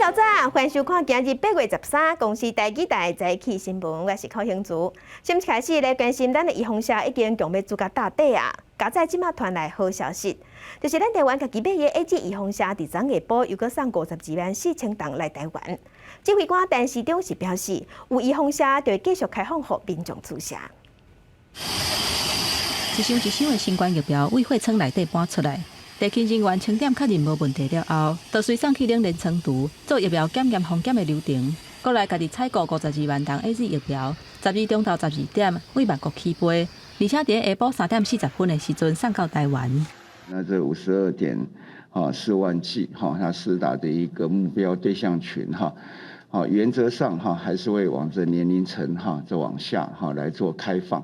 早早，歡迎收看今日8月13公視台語台早起新聞，我是寇興竹。先開始來關心咱的預防射已經強欲注到罩底啊！佳哉這馬傳來好消息，就是咱台灣家己買的 AZ 預防射，佇昨下晡又閣送52萬4千筒來台灣。指揮官陳時中是表示，有預防射就會繼續開放予民眾注射。一箱一箱的新冠疫苗為貨倉內底搬出來。地勤人員清點確認無問題了後，就隨送去冷鏈倉儲做疫苗檢驗封檢的流程。國內家己採購52萬筒 AZ 疫苗，12中晝12點為萬國起飛，而且佇下晡3點40分的時陣送到台灣。那這52.4萬劑哈，它施打的一個目標對象群哈，好原則上哈還是會往這年齡層哈這往下哈來做開放。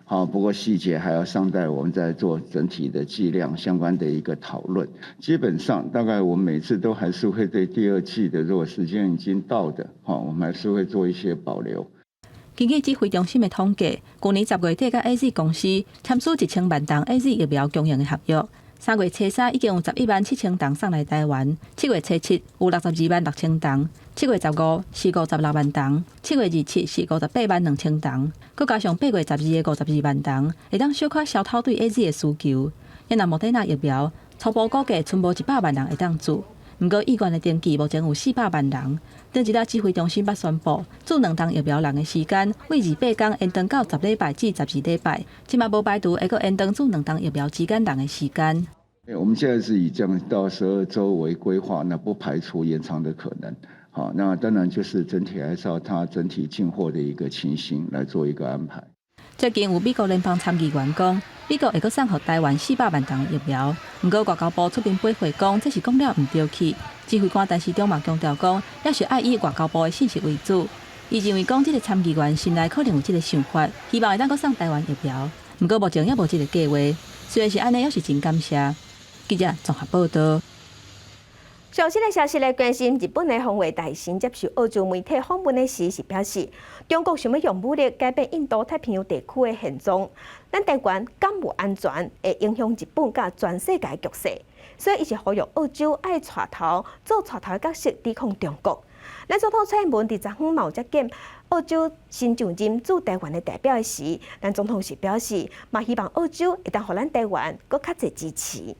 好，不過細節還要尚待我們再做整體的劑量相關的一個討論。基本上，大概我們每次都還是會對第二劑的，如果時間已經到的，哈，我們還是會做一些保留。根據指揮中心的統計，去年10月底，佮 AZ 公司簽署1000萬筒 AZ 疫苗供應的合約。3月初三已經有11萬7千筒送來台灣，7月初七有62萬6千筒，7月15是56萬筒，7月27是58萬2千筒，閣加上8月12的52萬筒，會當小可消透對 AZ 的需求。若莫德納疫苗初步估計，賰無100萬人會當注，毋過意願的登記目前有400萬人。頂一下指揮中心捌宣布，注兩筒疫苗人的時間，為28工延長到10禮拜至12禮拜，這馬無排除會閣延長注兩筒疫苗之間人的時間。我們現在是以這樣到12週為規劃，那不排除延長的可能。好，那當然就是整體還是要它整體進貨的一個情形來做一個安排。最近有美國聯邦參議員講，美國會閣送予台灣400萬筒疫苗，毋過外交部出面回回講，這是講了毋著去。指揮官陳時中嘛強調講，猶是愛以外交部的信息為主。伊認為講，這個參議員心內可能有這個想法，希望會當閣送台灣疫苗，毋過目前猶無這個計劃。雖然是按呢，猶是真感謝。記者綜合報道。上新的消息來關心，日本的防衛大臣接受澳洲媒體訪問的時，是表示，中國想欲用武力改變印度太平洋地區的現狀，咱台灣敢無安全，會影響日本佮全世界局勢，所以伊是呼籲澳洲愛帶頭做帶頭的角色，抵抗中國。咱總統蔡英文佇昨昏嘛有接見澳洲新上任駐台灣的代表的時，咱總統是表示，嘛希望澳洲會當予咱台灣閣較濟支持。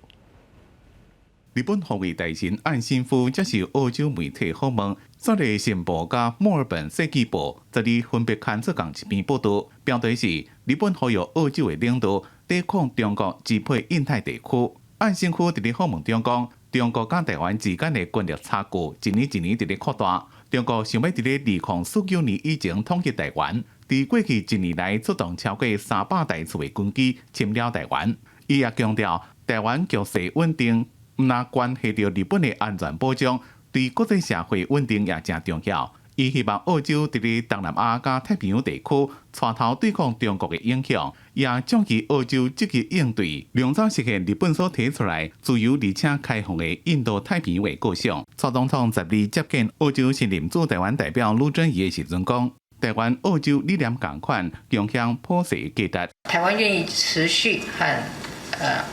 日本防衛大臣岸信夫接受澳洲媒體訪問，雪梨新報佮墨爾本世紀報昨日分別刊出仝一篇報道，標題是日本呼籲澳洲的領導抵抗中國支配印太地區。岸信夫佇咧訪問中講，中國佮台灣之間的權力差距一年一年佇咧擴大，中國想欲佇咧2049年以前統一台灣，佇過去一年來出動超過300台次的軍機侵擾台灣。伊也強調，台灣局勢穩定，毋但關係著日本的安全保障，對國際社會穩定也誠重要。伊希望澳洲佇咧東南亞佮太平洋地區帶頭對抗中國的影響，也倡議澳洲積極應對，量早實現日本所提出來自由而且開放的印度太平洋的構想。蔡總統十二接見澳洲新任駐台灣代表盧珍怡的時陣講，台灣澳洲理念仝款，共享普世價值。台灣願意持續和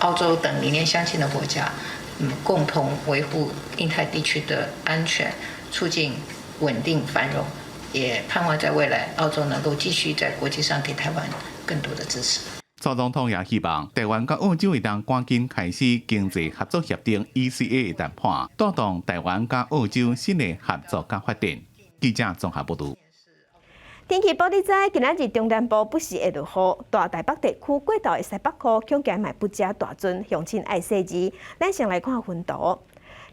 澳洲等理念相近的國家，共同維護印太地區的安全，促進穩定繁榮，也盼望在未來澳洲能夠繼續在國際上給台灣更多的支持。蔡總統也希望台灣佮澳洲會當趕緊開始經濟合作協定 ECA 的談判，帶動台灣佮澳洲新的合作佮發展。記者綜合報導。天氣報你知，今仔日中南部不時會落雨，大台北地區過晝的西北雨，恐驚嘛不遮大陣，鄉親愛細緻。咱先來看雲圖。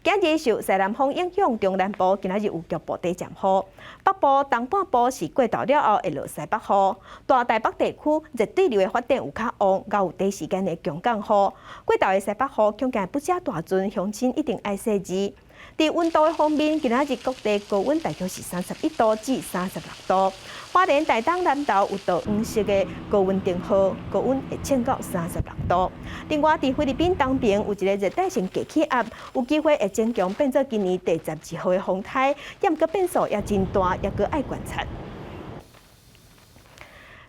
今日受西南風影響，中南部今仔日有局部短暫雨，北部、東半部是過晝了後會落西北雨。大台北地區熱對流的發展有較旺，閣有短時間的強降雨。過晝的西北雨，恐驚不遮大陣，鄉親一定愛細緻。佇溫度的方面，今仔日各地高溫大約是31度至36度。花蓮、台東、南投有桃黃色的高溫燈號，高溫會衝到36度。另外，佇菲律賓東邊有一个熱帶性低氣壓，有機會會增強變做今年第12號的風颱，毋過變數也真大，猶閣愛觀察。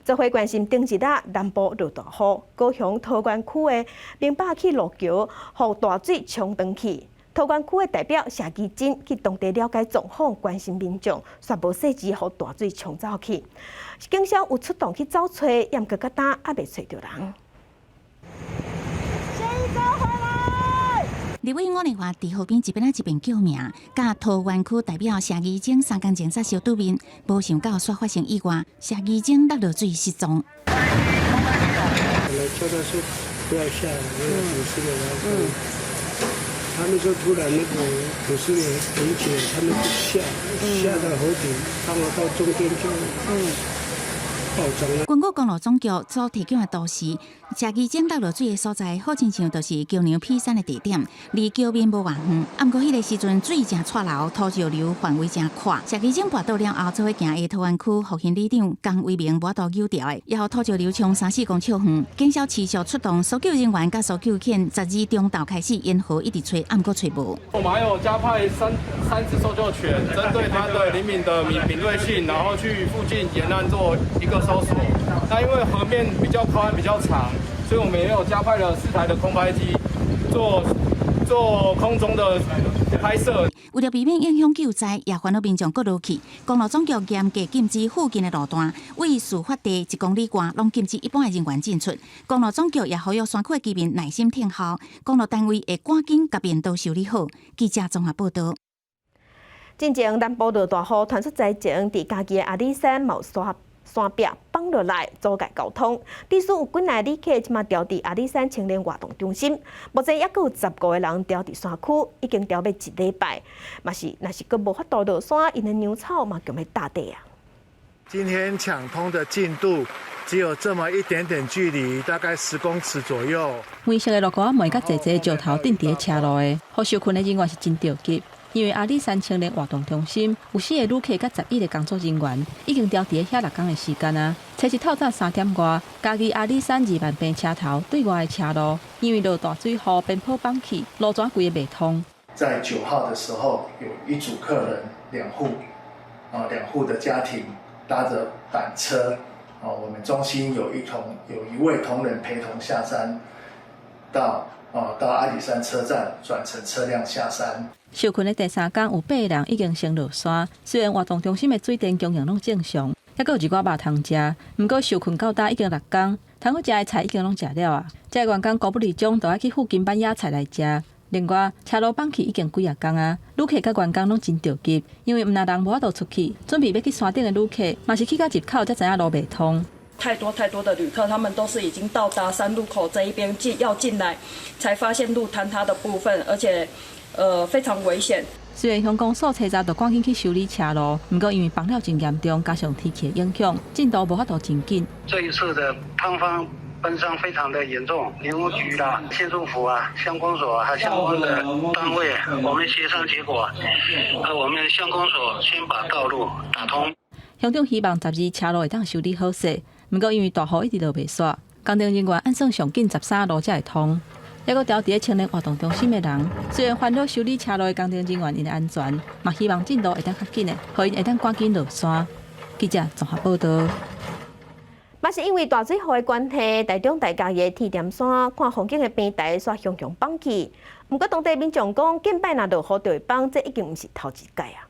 做伙關心頂一日南部落大雨，高雄桃園區的明霸起路橋，予大水沖斷去。桃園區的代表謝其真去當地了解狀況，關心民眾，煞無細緻予大水沖走去。警消有出動去走揣，毋過到今猶未揣著人。先生回來！立委伍麗華佇河邊一邊仔一邊叫名，佮桃園區代表謝宜晶三工前才相拄面，無想到煞發生意外，謝宜晶落落水失蹤。本來叫他說不要下來，那個土石流來，他們說突然那個土石流引起，他們就下下到河底，剛好到中間就根據公路總局所提供的圖示，謝宜晶落落水的所在，好親像就是橋梁劈山的地點，離橋面無偌遠。啊，毋過彼个時陣水誠掣流，土石流範圍誠闊。謝宜晶跋倒了後，做伙行的桃園區復興里長江為民無法度救牢的，予土石流沖三四公尺遠。警消持續出動搜救人員佮搜救犬，12中晝開始沿河一直揣，啊，毋過揣無。我們還有加派三隻搜救犬，針對它的靈敏的敏銳性，然後去附近沿岸做一個搜索。那因為河面比較寬比較長，所以我們也有加派了4台的空拍機做空中的拍攝。為著避免影響救災，也煩惱民眾閣落去。公路總局嚴格禁止附近的路段，位事發地1公里外攏禁止一般的人員進出。公路總局也呼籲山區的居民耐心等候，公路單位會趕緊共便道修理好。記者綜合報道。進前南部落大雨，傳出災情，佇嘉義的阿里山嘛有山壁崩落來，阻礙交通。至少有幾若旅客這馬牢佇阿里山青年活動中心，目前猶閣有15個人牢佇山區，已經牢欲一禮拜。嘛是，若是閣無法度落山，𪜶的糧草嘛強欲貼底啊。今天搶通的進度只有這麼一點點距離，大概10公尺左右。黃色的路膏仔糜佮濟濟石頭釘佇咧車路的，予受困的人員是真著急。因為阿里山青年活動中心有四個旅客佮11個工作人員，已經牢佇咧遐6工的時間啊。初一透早3點外，嘉義阿里山二萬坪車頭對外的車路，因為落大水雨，邊坡崩去，路全規个袂通。在9號的時候，有一組客人兩戶，啊兩戶的家庭搭着板車，啊我們中心有一位同仁陪同下山，到阿里山車站轉乘車輛下山。受困的第三工有八個人已經先落山，雖然活動中心的水電供應攏正常，猶閣有一寡肉通食，毋過受困到今已經6工，通好食的菜已經攏食了啊。這個員工高不離中，就愛去附近挽野菜來食。另外，車路崩去已經幾仔工啊，旅客佮員工攏真著急，因為毋但人無法度出去，準備欲去山頂的旅客，嘛是去到入口才知影路袂通。太多太多的旅客，他們都是已經到達山路口這一邊進要進來，才發現路坍塌的部分，而且，非常危險。雖然鄉公所初早就趕緊去修理車路，毋過因為崩了真嚴重，加上天氣的影響，進度無法度真緊。這一次的坍方崩山非常的嚴重，林務局啦、縣政府啊、鄉公所啊、相關的單位，我們協商結果，我們鄉公所先把道路打通。鄉長希望12車路會當修理好勢，毋過因為大雨一直落袂煞，工程人員按算上緊13路才會通。猶閣牢佇咧青年活動中心的人，雖然煩惱修理車路的工程人員𪜶的安全，嘛希望進度會當較緊的，予𪜶會當趕緊落山。記者綜合報道。嘛是因為大水雨的關係，台中大嘉義的鐵點山看風景的平台煞雄雄崩去。毋過當地民眾講，近擺若落雨就會崩，這已經毋是頭一擺啊。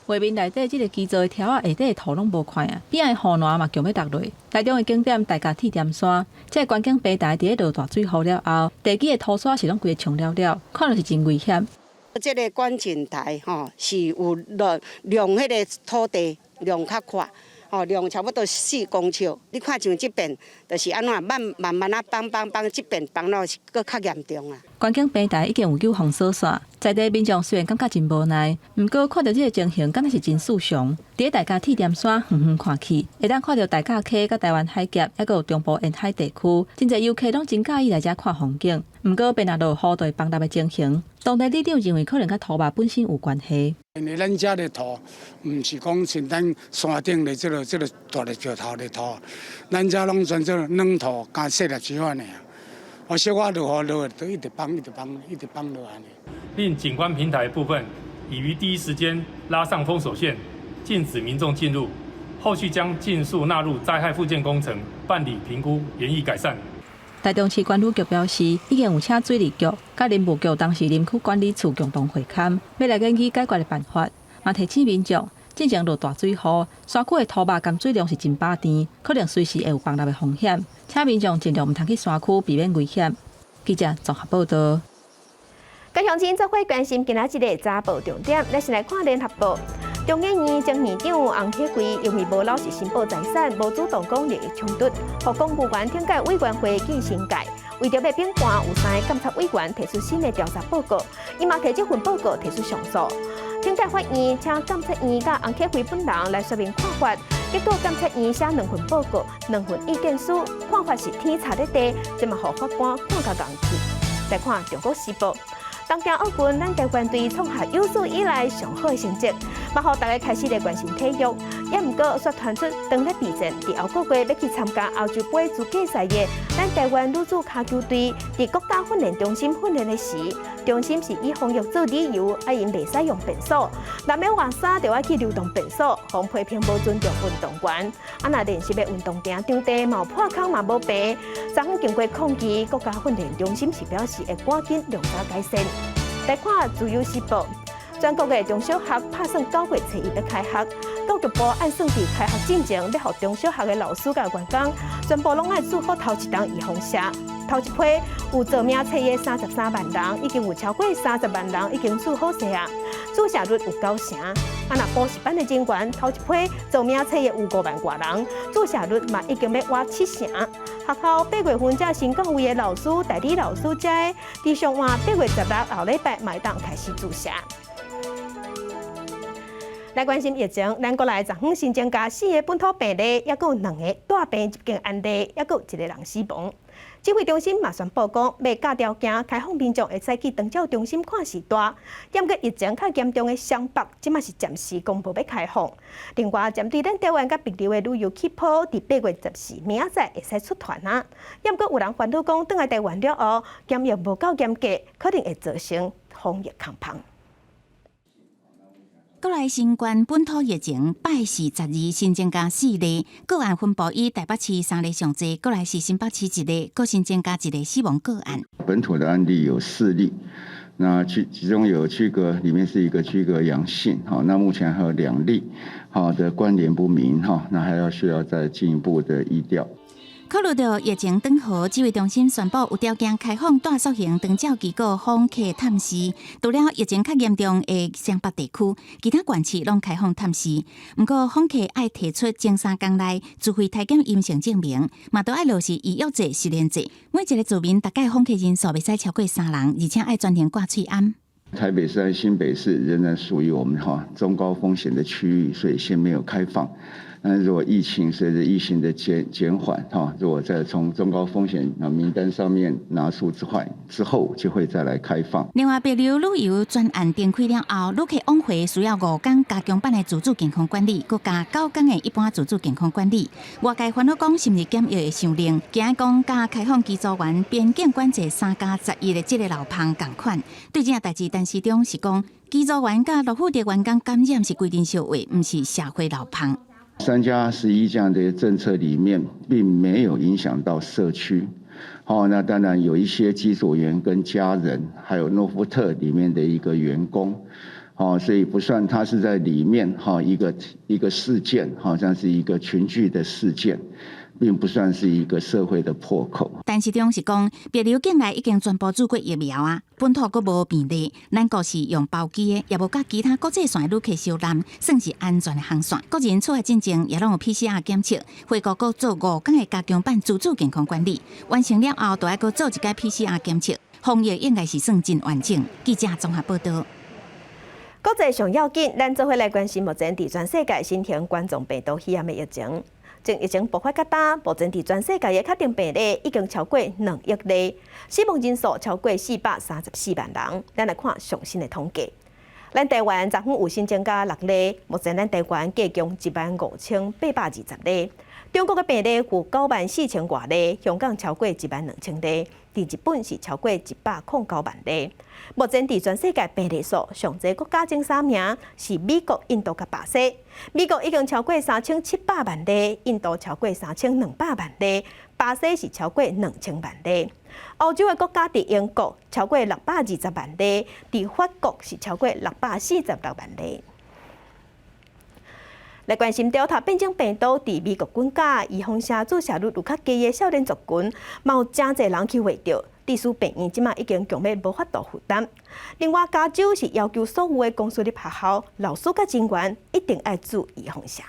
畫面內底這个基座的柱仔下底的土攏無看啊，邊仔的雨巒嘛強欲落落。台中的景點大甲鐵點山，這個觀景平台佇咧落大水雨了後，地基的土沙是攏規个沖了了，看著是真危險。這个觀景台吼是有落量彼个土地量較闊。吼，量差不多4公尺。你看像這邊，就是按怎慢慢慢仔崩崩崩，這邊崩了是閣較嚴重啊。觀景平台已經有救封鎖線，在地民眾雖然感覺真無奈，毋過看著這个情形，敢若是真矽常。佇咧大甲鐵點山遠遠看去，會當看著大甲溪佮台灣海峽，猶閣有中部沿海地區，真濟遊客攏真佮意來遮看風景。毋過，變若落雨就會崩塌的情形，當地里長認為可能佮土肉本身有關係。因為咱遮的土，毋是講像咱山頂的這个大的石頭的土，咱遮攏全做軟土加細粒石仔爾。我小可落雨落都一直崩，一直崩，一直崩落按呢。另景觀平台部分，已於第一時間拉上封鎖線，禁止民眾進入。後續將盡速納入災害復建工程辦理評估，研議改善。台中市觀旅局表示，已經有請水利局、佮林務局東勢林區管理處共同會勘，欲來研究解決的辦法。嘛提醒民眾，進前落大水雨，山區的土肉含水量是真飽甜，可能隨時會有崩落的風險，請民眾盡量毋通去山區，避免危險。記者綜合報道。各鄉親做伙關心今仔日的早報重點，咱先來看聯合報。中研院前院長洪鐵貴因為無老實申報財產，無主動講利益衝突，予公務員懲戒委員會記申誡，為著欲免官，有三个監察委員提出新的調查報告，伊嘛提這份報告提出上訴。懲戒法院請監察院佮洪鐵貴本人來說明看法，結果監察院寫兩份報告、兩份意見書，看法是天差地別，這嘛予法官看甲戇去。來看《中國時報》。東京奧運，咱台灣隊創下有史以來上好的成績，嘛予大家開始來關心體育。也毋過，煞傳出當咧備戰，佇後個月欲去參加歐洲盃資格賽的咱台灣女子跤球隊，佇國家訓練中心訓練的時，中心是以防疫做理由，啊𪜶袂使用便所，若欲換衫就愛去流動便所，予批評無尊重運動員。啊，若練習的運動場場地嘛有破空嘛無平，昨昏經過抗議，國家訓練中心是表示會趕緊量早改善。來看《自由時報》，全國的中小學拍算9月初一欲開學，教育部按算佇開學進前，欲予中小學的老師佮員工全部攏愛注好頭一針預防射。頭一批有報名冊的33萬人，已經有超過30萬人已經注好射啊，注射率有九成。啊，若補習班的人員，頭一批報名冊的有5萬外人，注射率嘛已經欲倚七成。學校8月份才新到位的老師、代理老師遮的，佇上晚8月16後禮拜嘛會當開始注射。來關心疫情，咱國內昨昏新增加四个本土病例，抑閣有兩个帶病入境案例，抑閣有一个人死亡。指揮中心嘛宣布講，欲加條件開放民眾會使去長照中心看序大。毋過疫情較嚴重的雙北，這馬是暫時公布欲開放。另外，針對咱台灣佮帛琉的旅遊氣泡，佇8月14明仔載會使出團啊。毋過有人煩惱講，轉來台灣了後，檢疫無夠嚴格，可能會造成防疫空縫。國內新冠本土疫情，拜四十二新增加四例，個案分布以台北市三例上濟，過來是新北市一例，閣新增加一例死亡個案。本土的案例有四例，那其中有區隔，裡面是一個區隔陽性，好，那目前還有兩例，好的關聯不明，哈，那還要需要再進一步的疫調。考慮到疫情轉好，指揮中心宣布有條件開放住宿型長照機構訪客探視。除了疫情較嚴重的雙北地區，其他縣市攏開放探視。毋過訪客愛提出前3工內自費篩檢陰性證明，嘛都愛落實預約制、實聯制。每一个住民大概訪客人數袂使超過三人，而且愛全程掛喙罨。台北市和新北市仍然屬於我們哈中高風險的區域，所以先沒有開放。那如果疫情隨着疫情的減緩，哈，如果再從中高風險啊名單上面拿出之外之後，就會再來開放。另外，帛琉旅遊專案展開了後，旅客往回需要5工加強版的自主健康管理，閣加9工的一般自主健康管理。外界煩惱講是毋是檢疫會傷冷？驚講佮開放機組員邊境管制3加11的這个漏縫仝款。對這件代誌，陳時中是講，機組員佮諾富特員工感染是規定小話，毋是社會漏縫。3加11這樣的政策裡面，並沒有影響到社區。好，那當然有一些機組員跟家人，還有諾富特裡面的一個員工，好，所以不算他是在裡面哈一個一個事件，好像是一個群聚的事件，並不算是一個社會的破口。陳時中是講，帛琉境內已經全部注過疫苗啊，本土閣無病例，咱國是用包機的，也無佮其他國際線的旅客相攕，算是安全的航線。個人出來進前也攏有 PCR 檢測，回國閣做5工的加強版自主健康管理，完成了後，就愛閣做一擺 PCR 檢測，防疫應該是算真完整。記者綜合報道。國際上要緊，咱做伙來關心目前佇全世界新型冠狀病毒肺炎的疫情。從疫情爆發到今，目前佇全世界的確診病例已經超過2億例，死亡人數超過434萬人。咱來看上新的統計，咱台灣昨昏有新增加六例，目前咱台灣計共15,820例。中國的病例有9萬4千外例，香港超過1萬2千例。佇日本是超過109萬例。目前佇全世界病例數上濟國家前三名是美國、印度佮巴西。美國已經超過3700萬例，印度超過3200萬例，巴西是超過2000萬例。歐洲的國家佇英國超過620萬例，佇法國是超過646萬例。來關心德爾塔變種病毒佇美國滾價，預防射注射率有較低的少年族群，嘛有誠濟人去患著，致使病院這馬已經強欲無法度負擔。另外，加州是要求所有的公私立學校老師佮人員一定愛注預防射。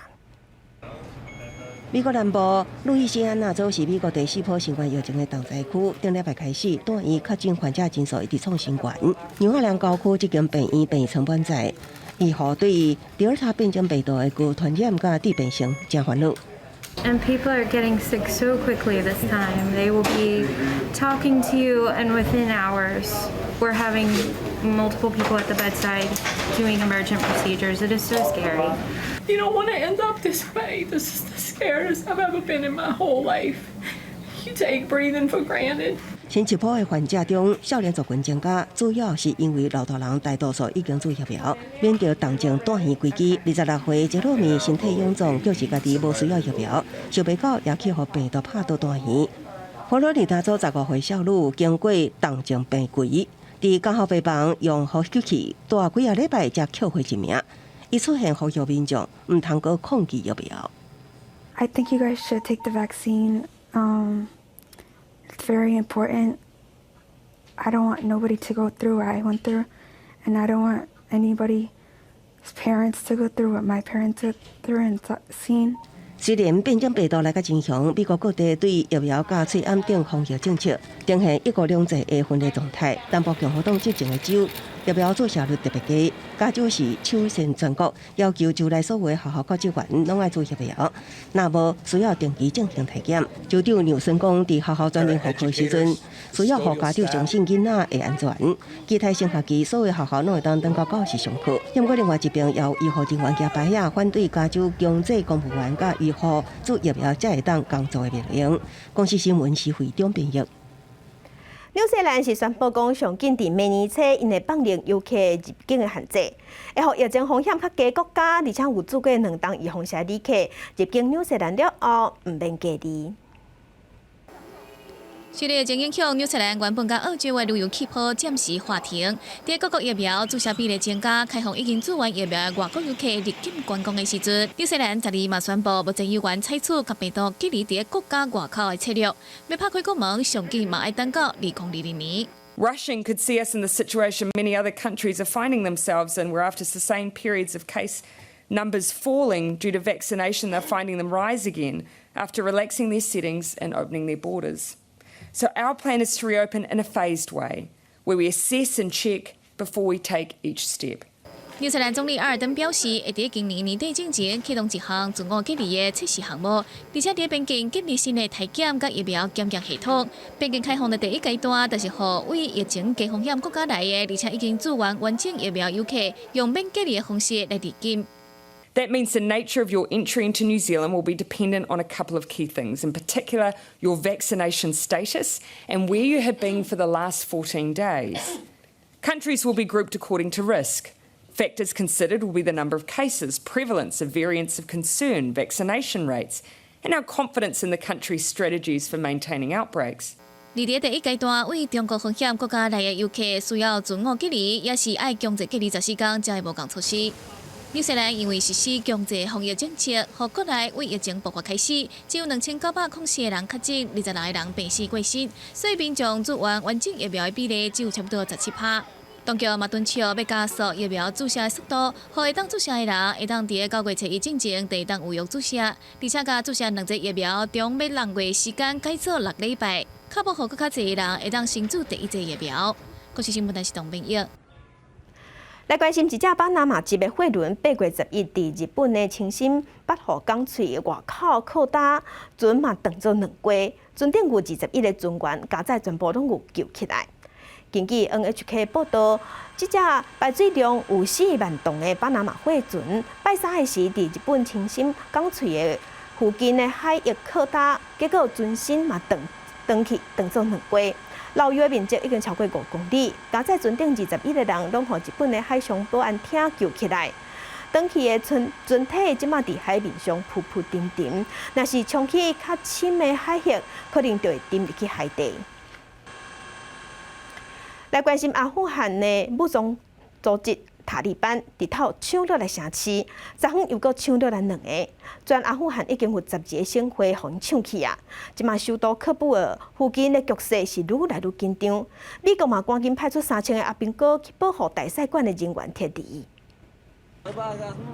美國南部路易斯安那州是美國第四波新冠疫情的重災區，頂禮拜開始，住院確診患者人數一直創新高。紐奧良郊區這間病院病床滿載，醫護對德爾塔變種病毒的高傳染佮致病性誠煩惱。 And people are getting sick so quickly this time. They will be talking to you, and within hours, we're having multiple people at the bedside doing emergent procedures. It is so scary. You don't want to end up this way. This is the scariest I've ever been in my whole life. You take breathing for granted. 新一波的患者中，少年族群增加，主要是因為老大人大多數已經注疫苗，免著重症住院危機。26歲傑洛米身體臃腫，就是家己無需要疫苗，想袂到也去予病毒拍倒住院。佛羅里達州15歲少女經過重症病危，佇加護病房用呼吸器蹛幾仔禮拜才救回一命。伊出現呼籲民眾毋通閣抗拒疫苗。 I think you guys should take the vaccine. It's very important. I don't want nobody to go through what I went through, and I don't want anybody's parents to go through what my parents went through and seen. 雖然變種病毒來甲真兇，美國各地對疫苗佮喙罨等防疫政策呈現一國兩制的分裂狀態。南部共和黨執政的州疫苗注射率特別低，加州是首先全國要求州內所有的學校教職員攏愛注疫苗，若無需要定期進行體檢。州長紐森講，佇學校全面復課時陣，需要予家長相信囡仔會安全。期待新學期所有學校攏會當轉到九時上課。不過另外一邊，也有醫護人員舉牌仔反對加州強制公務員佮醫護注疫苗才會當工作的命令。公視新聞是會長編譯。紐西蘭是宣布講，上緊佇明年初，𪜶會放寬遊客入境的限制，會予疫情風險較低國家，而且有注過兩劑預防射旅客入境紐西蘭了後，毋免隔離。受疫情影響，紐西蘭原本佮澳洲的旅遊氣泡暫時喊停。佇各國疫苗注射比例增加，開放已經注完疫苗的外國遊客入境觀光的時陣，紐西蘭十二嘛宣布，目前猶原採取共病毒隔離佇國家外口的策略，欲拍開國門，上緊嘛愛等到2022年。 Rushing could see us in the situation many other countries are finding themselves in, where after sustained periods of case numbers falling due to vaccination, they're finding them rise again after relaxing their settings and opening their borders. So our plan is to reopen in a phased way, where we assess and check before we take each step. 紐西蘭總理阿爾登表示，會佇今年年底之前啟動一項自我隔離的測試項目，而且佇邊境建立新的體檢佮疫苗檢驗系統。邊境開放的第一階段，就是予對疫情低風險國家來的，而且已經注完完整疫苗遊客，用免隔離的方式來入境。 That means the nature of your entry into New Zealand will be dependent on a couple of key things, in particular your vaccination status and where you have been for the last 14 days. Countries will be grouped according to risk. Factors considered will be the number of cases, prevalence of variants of concern, vaccination rates, and our confidence in the country's strategies for maintaining outbreaks. 佇第一階段，對中高風險國家來的遊客需要自我隔離，抑是愛強制隔離14天，才會無仝措施。紐西蘭因為實施強制防疫政策，予國內對疫情爆發開始，只有2904個人確診，26個人病死過身，所以民眾注完完整疫苗的比例只有差不多17趴。當局嘛敦促欲加速疫苗注射的速度，予會當注射的人會當佇9月初一進前就會當預約注射，而且共注射兩劑疫苗中欲6月時間改做6禮拜，確保予閣較濟的人會當先注第一劑疫苗。國視新聞台是董編譯。來關心一隻巴拿馬籍的貨輪，8月11佇日本的青森八戶港喙外口靠礁，船嘛斷做兩截，船頂有21個船員，加載全部攏有救起來。根據 NHK 報道，這隻排水量有4萬噸的巴拿馬貨船，拜三的時佇日本青森港喙的附近的海域靠礁，結果船身嘛斷斷去，斷做兩截。漏油的面積已經超過5公里，加載船頂21個人攏予日本的海上保安廳救起來。轉去的船船體這馬佇海面上浮浮沉沉，若是衝去較深的海域，可能就會沉入去海底。來關心阿富汗的武裝組織塔利班，日頭搶落來城市，昨昏又閣搶落來兩個。全阿富汗已經有12個省會予𪜶搶去啊！這馬首都喀布爾附近的局勢是愈來愈緊張。美國嘛趕緊派出3000个阿兵哥去保護大使館的人員撤離。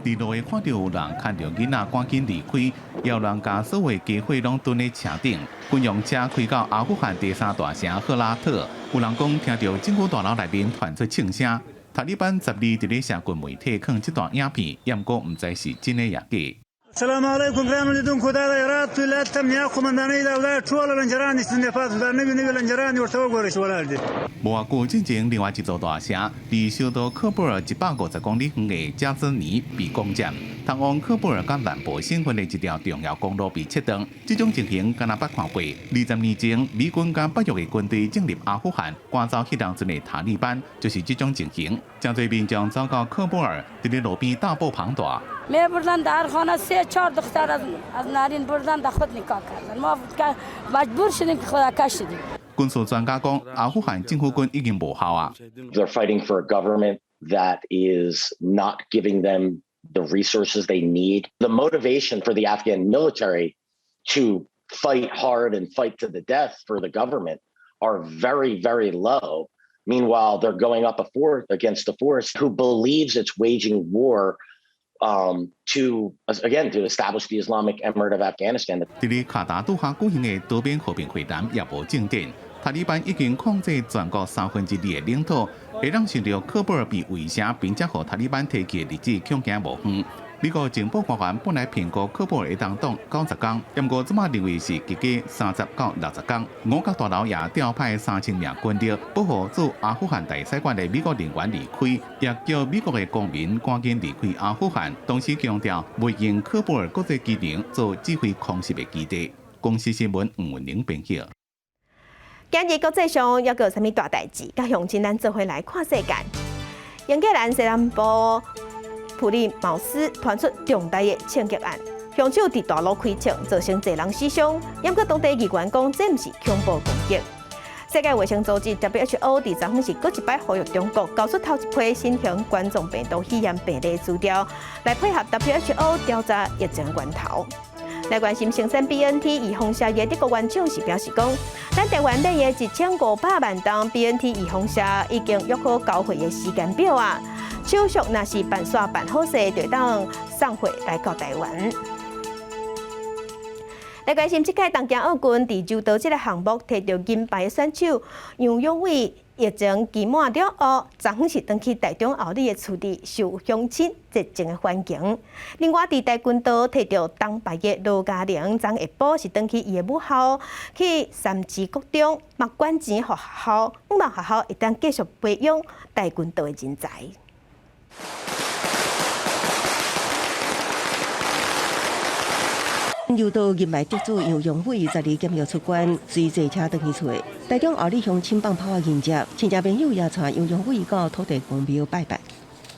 佇路會看著有人牽著囡仔趕緊離開，也有人共所有家伙攏蹲佇車頂。軍用車開到阿富汗第三大城赫拉特，有人講聽著政府大樓內面傳出槍聲。塔利班12佇咧社群媒體放這段影片，毋過毋知是真的抑假。無偌久進前，另外一座大城，佇首都喀布爾150公里遠的加茲尼被攻佔，通往喀布爾佮南部省份的一條重要公路被切斷。這種情形敢若捌看過。20年前，美軍佮北約的軍隊進入阿富汗，趕走彼當陣的塔利班，就是這種情形。誠濟民眾走到喀布爾，佇咧路邊大步滂大。軍事專家講，阿富汗政府軍已經無效啊。 They're fighting for a government that is not giving them the resources they need. The motivation for the Afghan military to fight hard and fight to the death for the government are very, very low. Meanwhile, they're going up a force against a force who believes it's waging war to again to establish the Islamic Emirate of Afghanistan. 佇咧卡達杜哈舉行的多邊和平會談也無進展。塔利班已經控制全國2/3的領土，會當想著喀布爾被圍城，並且予塔利班提去的日子恐驚無遠。美國情報官員本來評估喀布爾會當擋90天，毋過這馬認為是加加30到60天。五角大樓也調派3000名軍力保護駐阿富汗大使館的美國人員離開，也叫美國的公民趕緊離開阿富汗。同時強調，袂用喀布爾國際機場做指揮空襲的基地。公視新聞吳文玲編輯。今日國際上猶閣有啥物大代誌？佮鄉親咱做伙來看世界。英格蘭西南部普利茅斯傳出重大的槍擊案，兇手佇大路開槍，造成濟人死傷。毋過當地議員講，這毋是恐怖攻擊。世界衛生組織 WHO 佇昨昏是閣一擺呼籲中國交出頭一批新型冠狀病毒肺炎病例資料，來配合 WHO 調查疫情源頭。來關心生產 BNT 預防射的德國原廠是表示講，咱台灣買的1500萬劑 BNT 預防射已經約好交貨的時間表啊。手續若是辦煞辦好勢，就當送貨來到台灣。來關心這屆東京奧運佇柔道這个項目提著銀牌的選手楊勇緯疫情期滿了後，昨昏是轉去台中后里的厝裡受鄉親熱情的歡迎。另外，佇跆拳道提著銅牌的羅嘉玲，昨下晡是轉去伊的母校去三芝國中，嘛捐錢予學校，希望學校會當繼續培養跆拳道的人才。柔道銀牌得主楊勇緯12檢疫出關，隨坐車轉去厝。台中后里鄉親放炮迎接，親戚朋友也帶楊勇緯到土地公廟拜拜。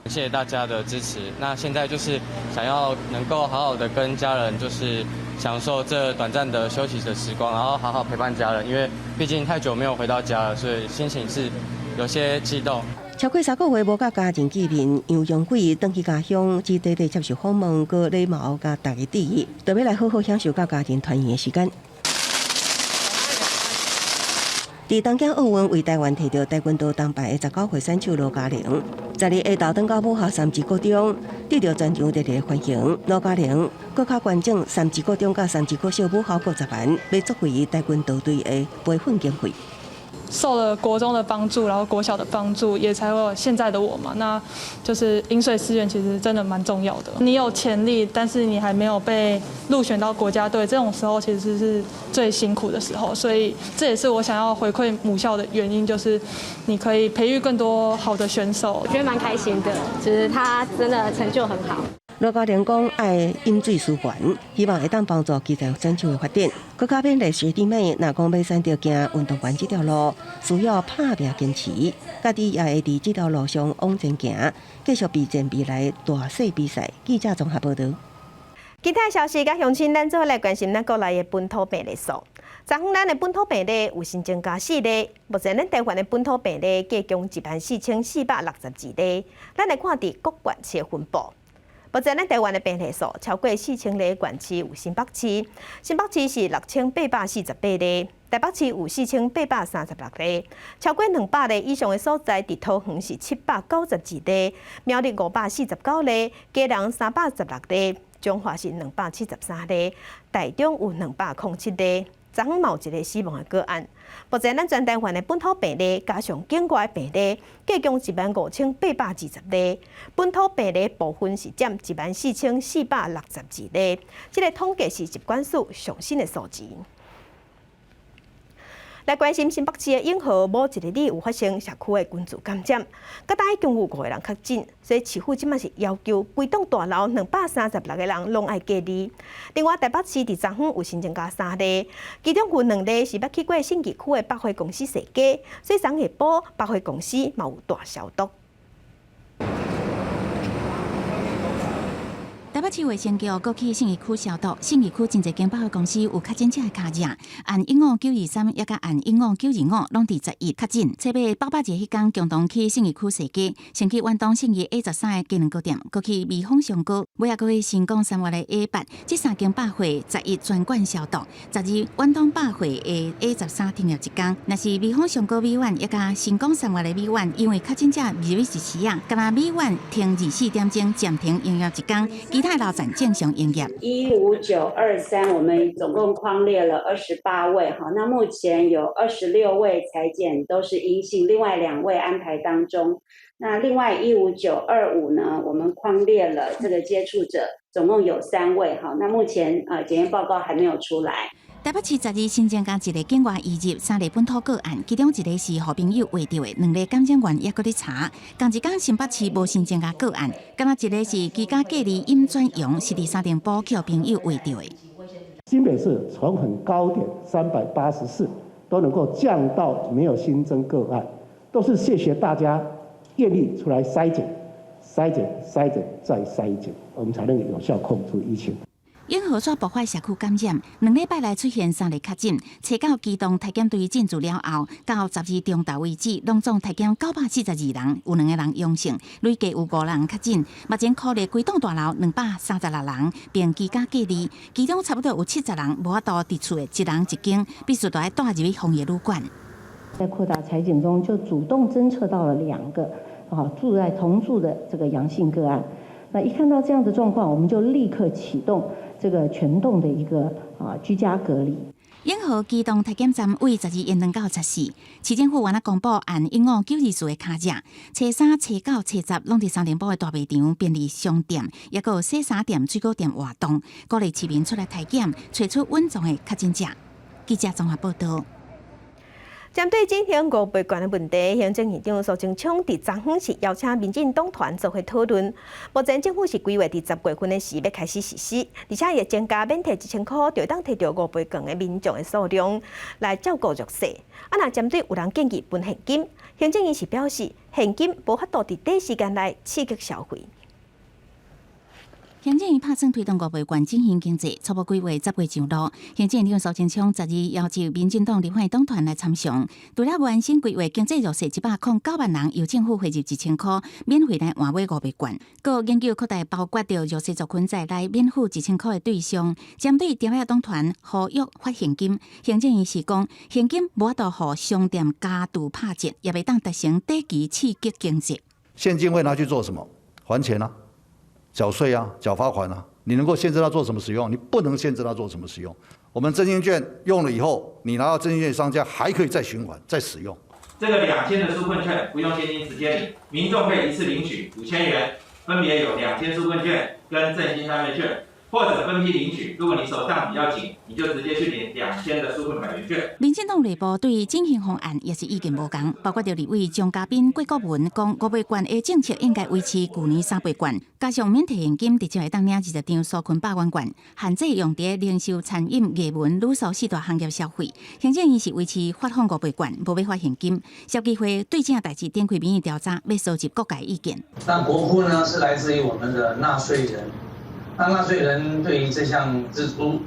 謝謝大家的支持。那現在就是想要能夠好好的跟家人，就是享受這短暫的休息的時光，然後好好陪伴家人，因為畢竟太久沒有回到家了，所以心情是有些激動。超過3個月無佮家人見面，楊勇緯轉去家鄉，只短短接受訪問，閣禮貌佮大家致意，特別來好好享受佮家人團圓的時間。佇東京奧運為台灣提著跆拳道銅牌的19歲選手羅嘉玲，12下晝轉到母校三芝國中，得著全場熱烈歡迎。羅嘉玲閣較捐贈三芝國中佮三芝國小母校各10萬，欲作為伊跆拳道隊的培訓經費。受了國中的幫助，然後國小的幫助，也才會有現在的我嘛。那就是飲水思源，其實真的蠻重要的。你有潛力，但是你還沒有被入選到國家隊，這種時候其實是最辛苦的時候。所以這也是我想要回饋母校的原因，就是你可以培育更多好的選手。我覺得蠻開心的，就是他真的成就很好。羅家玲講愛飲水思源，希望會當幫助基層選手的發展。閣較勉勵學弟妹，若講欲選擇行運動員這條路，需要拍拚堅持，家己也會佇這條路上往前行，繼續備戰未來大細比賽。記者綜合報導。其他消息，佮鄉親，咱做伙來關心咱國內的本土病例數。昨昏咱的本土病例有新增加四例，目前咱台灣的本土病例計共14,462例。咱來看佇各縣市的分布。目前咱台灣的病例數超過4000例縣市有新北市，新北市是6848例，台北市有4836例，超過200例以上的所在，佇桃園是792例，苗栗549例，基隆316例。彰化是273例，台中有207例，昨昏嘛有一个死亡的個案。目前咱全台灣的本土病例加上境外病例，計共15,820例。本土病例部分是佔14,462例。這个統計是疾管署上新的數字。來關心新北市的永和，某一个里有發生社區的群聚感染，佮今已經有五個人確診，所以市府這擺是要求規棟大樓236個人攏愛隔離。另外，台北市佇昨昏有新增加三例，其中有兩例是捌去過信義區的百貨公司踅街，所以昨下晡百貨公司嘛有大消毒。台北市衛生局閣去信義區消毒，信義區真濟間百貨公司有確診者的卡者，按15923，抑佮按15925，攏佇11確診。初八八八節彼工，共同去信義區踅街，先去遠東信義 A13 的雞卵糕店，閣去美豐上高，尾仔閣去新港三越的 A8，這三間百貨11全館消毒。12遠東百貨的 A13 停業一工，若是美豐上高美苑，抑佮新港三越的美苑，因為確診者入去一時啊，敢若美苑停24點鐘暫停營業一工，其他樓層正常營業。 15923，我們總共匡列了28位，哈，那目前有26位採檢都是陰性，另外兩位安排當中。那另外15925呢，我們匡列了這個接觸者，總共有三位，哈，那目前啊檢驗報告還沒有出來。台北市12新增加一个境外移入，三例本土個案，其中一个是予朋友話著的，兩个感染源猶閣咧查。仝一工新北市無新增加個案，敢若一个是居家隔離陰轉陽，是佇三重埔予朋友話著的。新北市從很高點384都能夠降到沒有新增個案，都是謝謝大家願意出來篩檢、篩檢、篩檢再篩檢，我們才能有效控制疫情。永和煞爆發社區感染，兩禮拜內出現三例確診，初九機動體檢隊進駐了後，到12中晝為止，攏總體檢942人，有兩個人陽性，累計有五人確診。目前箍列規棟大樓236人，並居家隔離，其中差不多有70人無法度佇厝的一人一間，必須著愛帶入去防疫旅館。在擴大採檢中，就主動偵測到了兩個啊住在同住的這個陽性個案。那一看到這樣的狀況，我們就立刻啟動這個全棟的一個啊居家隔離。永和機動體檢站為12延長到14，市政府原來公布按15924的跤跡，初三、初九、初十攏佇三重埔的大賣場、便利商店，抑閣有洗衫店、水果店活動，鼓勵市民出來體檢，揣出隱藏的確診者。記者綜合報導。針對進行五倍券的問題，行政院長蘇貞昌佇昨昏是邀請民進黨團做伙討論。目前政府是規劃佇10月份的時欲開始實施，而且會增加免提1000箍就會當提著五倍券的民眾的數量來照顧弱勢。啊，若針對有人建議分現金，行政院是表示現金無法度佇短時間內刺激消費。行政院拍算推動五倍券振興經濟，初步規劃10月上路。行政院長蘇貞昌12邀集民進黨立法黨團來參詳，除了原先規劃經濟弱勢109萬人由政府匯入1000箍，免費來換買五倍券，閣研究擴大包括著弱勢族群在內免付1000箍的對象。針對中央黨團呼籲發現金，行政院是講現金無法度予商店加注拍折，也袂當達成短期刺激經濟。現金會拿去做什麼？還錢啊？繳稅啊，繳罰款啊，你能夠限制他做什麼使用？你不能限制他做什麼使用。我們振興券用了以後，你拿到振興券，商家還可以再循環、再使用。這個2000的紓困券不用現金直接領，民眾可以一次領取5000元，分別有2000紓困券跟振興三倍券。或者分批領取。如果你手上比較緊，你就直接去領2000的紓困百元券。民進黨內部對振興方案也是意見無仝，包括著立委鍾嘉賓、郭國文講五倍券的政策應該維持舊年三倍券，加上免提現金，直接會當領20張紓困百元券，限制用佇零售、餐飲、藝文、旅宿四大行業消費。行政院是維持發放五倍券，無欲發現金。消基會對這代誌展開民意調查，欲收集各界意見。那國庫呢，是來自於我們的納稅人。那納稅人對於這項支出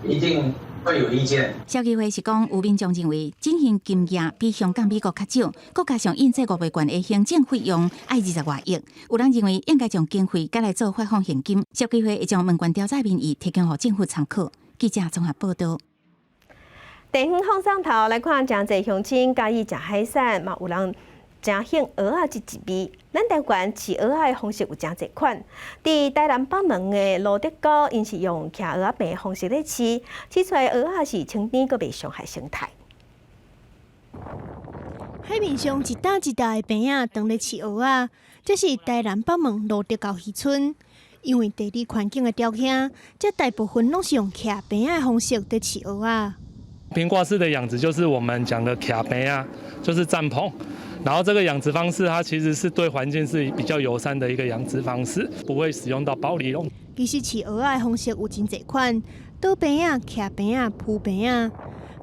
一定會有意見。消基會是講，有民眾認為振興金額比香港、美國較少，閣加上印製五倍券的行政費用愛20外億，有人認為應該將經費改來做發放現金。消基會會將問卷調查民意提供予政府參考。記者綜合報道。地方放送頭來看，誠濟鄉親佮意食海產，嘛有人誠興蚵仔這一味。咱台灣飼蚵仔的方式有誠濟款。佇台南北門的蘆竹溝，𪜶是用徛蚵仔棚的方式咧飼，飼出來蚵仔是清甜，閣袂傷害生態。海面上一搭一搭的棚仔，當咧飼蚵仔，這是台南北門蘆竹溝漁村。因為地理環境的條件，這大部分攏是用徛棚仔的方式佇飼蚵仔。平掛式的養殖就是我們講的徛棚仔，就是帳篷。然後這個養殖方式，它其實是對環境是比較友善的一個養殖方式，不會使用到保麗龍。其實飼蚵仔的方式有真濟款，倒棚仔、徛棚仔、鋪棚仔。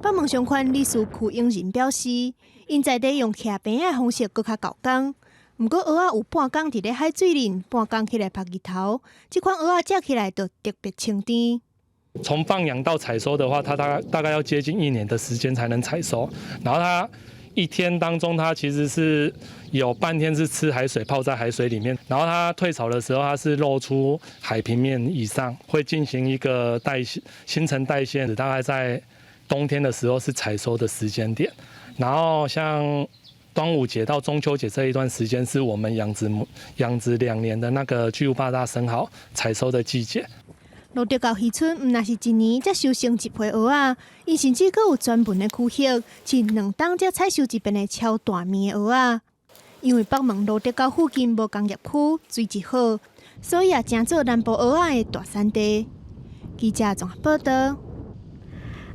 北門商圈理事區永仁表示，𪜶在地用徛棚仔的方式閣較夠工。毋過蚵仔有半工佇咧海水裡，半工起來曬日頭，這款蚵仔食起來就特別清甜。從放養到採收的話，它大概要接近一年的時間才能採收。然後它一天當中，它其實是有半天是吃海水，泡在海水裡面。然後它退潮的時候，它是露出海平面以上，會進行一個代謝、新陳代謝。大概在冬天的時候是採收的時間點。然後像端午節到中秋節這一段時間，是我們養殖2年的那個巨無霸大生蠔採收的季節。蘆竹溝漁村毋但是一年才收成一批蚵仔，𪜶甚至閣有專門的區域，飼2冬才採收一遍的超大面的蚵仔。因為北門蘆竹溝附近無工業區，水質好，所以也成做南部蚵仔的大產地。記者綜合報道。